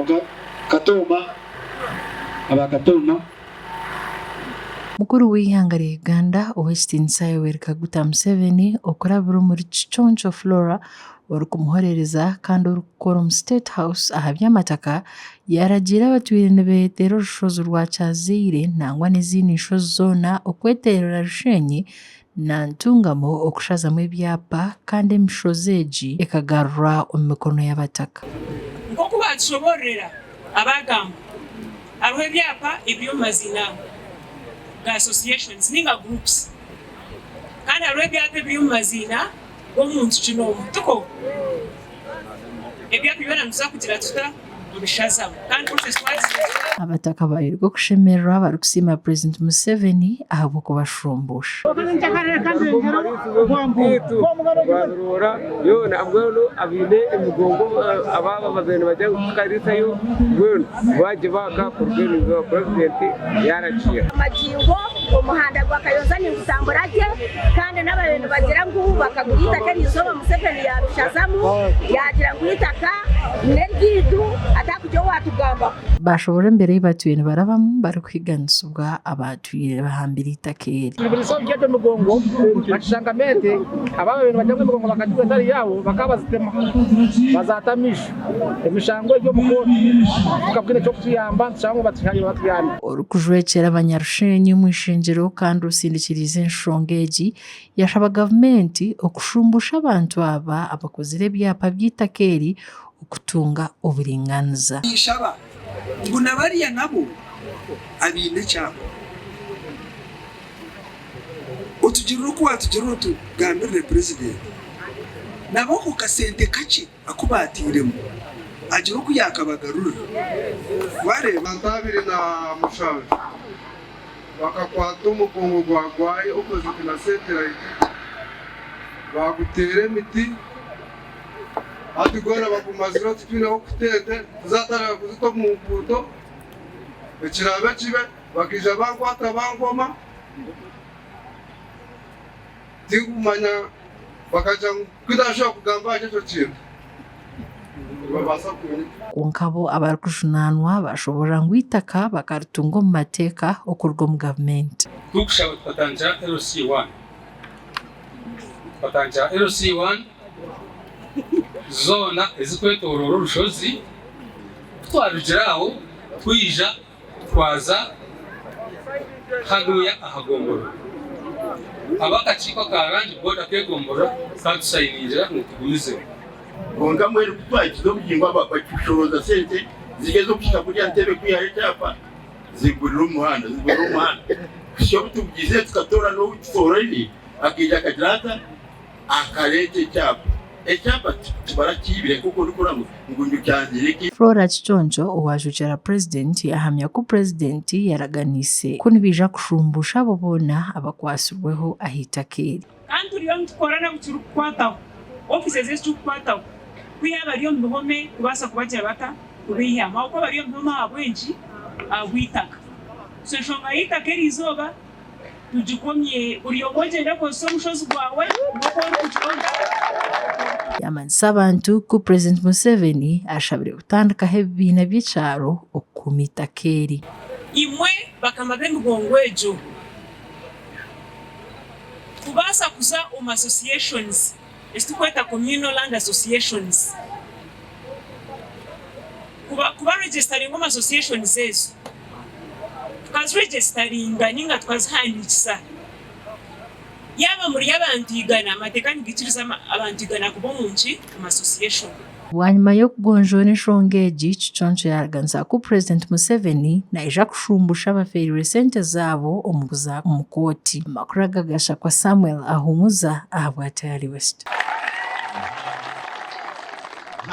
Kwonka Katooma, aba Katooma. Mukuru w'eihanga rya Uganda Ow'ekitiinisa Yoweri Kaguta Museveni okurabira omuri Kiconco Flora orikumuhorereza kandi orikukora omu State House aha by'amataka yaaragiira abatwire nibeetera orushozi rwa Kyazaire nangwa n'ezindi nshozi zoona okweterera Rushenyi na Ntungamo okushazamu ebyapa kandi emishozi egi ekagarurwa omu mikono y'abataka. Nk'oku baatushoboororera abaagamba, hariho ebyapa ebiri omu maziina ga associations nainga groups kandi hariho ebyapa ebiri omu maziina g'omuntu kinoomu, tikwo? Ebyapa byona nituza kugira tuta? Kubishazamu kandi process twagiziire. Abataka baayereka okushemererwa barikusiima Purezidenti Museveni ahabw'okubashumbuusha. Magingo omuhanda gwa Kayonza nigutambura gye kandi n'ababaire nibagira ngu bakagura eitaka eriizooba Museveni yaabishazamu yaagira ngu eitaka n'eryaitu hatakugira owaatugambaho. Baashoboorora embeera ei batwire nibarabamu barikuhiganisibwa abaatwire bahambire eitaka eri. Buri izooba ngyenda emigongo bakishanga ente, ababaire nibagira ngu emigongo bakagigura etari yaabo bakaba bazitema bazaata amaisho. Emishango eri omu kooti tukabwine eky'okutuyamba nitushaba ngu batuyambe. Orikujwekyera abanyarushenyi omu ishengyero kandi osindikiriize enshonga egi yashaba gavumenti okushumbusha abantu aba abakozire ebyapa by'eitaka eri okutunga oburinganiza. Ninshaba ngu na bariya nabo abaine ekyapa otugirire oku watugirira otugambirire Purezidenti nabo ako kasente kakye aku baatairemu agire oku yaakabagarurira. Waareeba? Abantu 27 bakakwata omugongo gwa Gwayi opposite na Satellite baguteera emiti hati gwona bagumazire oti twine ah'okuta ente tizatandika kuzita omu nguuto ekiraabe kibe bakaija bankwata bankoma tinkumanya bakagira ngu ku ndashobora kugamba ahari ekyo kintu nibabaasa kunyita. Kwonka bo abarikujunaanwa baashoboorora ngu eitaka bakaritunga omu mateeka okuruga omu gavumenti. Turikushaba tukatandikira LC one tukatandikira LC one zoona ezirikwetoroora orushozi kutwarugire aho twija Twaza hanuya aha gomborora. Ab'akakiiko aka Land Board ak'egomborora katusayiningira ngu tugumizemu. Kwonka mbwenu ku twahikize obugingo aba bakishorooza sente ziri ez'okuhika kuriya ntebe kwihayo ekyapa zigurira omu muhanda zigurira omu muhanda kuhitsya obu tugize tukatoorana ou tutooraine akaija akagira ata Akareeta ekyapa. Ekyapa tibarakiibire nk'oku orikura ngu ngu kyangire ki. Flora Kiconco owajwekyera Purezidenti yahamya ku Purezidenti yaraganiise ku nibaija kushumbuusha abo boona abakwatsirweho ah'eitaka eri. Kandi turiyo nitukora n'abu kirikukwataho, offices ezi kirikukwataho, kwiha abari omu bihome kubaasa kubagira bata? Kubaihamu. Ahabw'okuba bari omu bihome ahabw'enki? Ahabw'eitaka. So enshonga y'eitaka eriizooba Tugikomye, buri omwe ogyende akozese omushozi gwawe nk'oku orikugira ota. Yaamanyisa abantu ku Purezidenti Museveni ashabire kutandikaho ebibiina by'ekyaro okukuuma eitaka eri. Imwe bakama b'emigongo egyo, kubaasa kuza omu associations ezi turikweta communal land associations, kuba registeringa omu associations ezo, tukaziregisteringa ninga tukazihandiikisa, yaaba muri abantu igana, amateeka nigaikiriza abantu igana kuba omu nki? Omu association. Bwanyima y'okugonjoora enshonga egi, Kiconco yaaraganisa ku Purezidenti Museveni naija kushumbusha abafeereirwe sente zaabo omu kuza omu kooti. Amakuru aga gashakwa Samuel Ahumuza ahabwa Tayali West.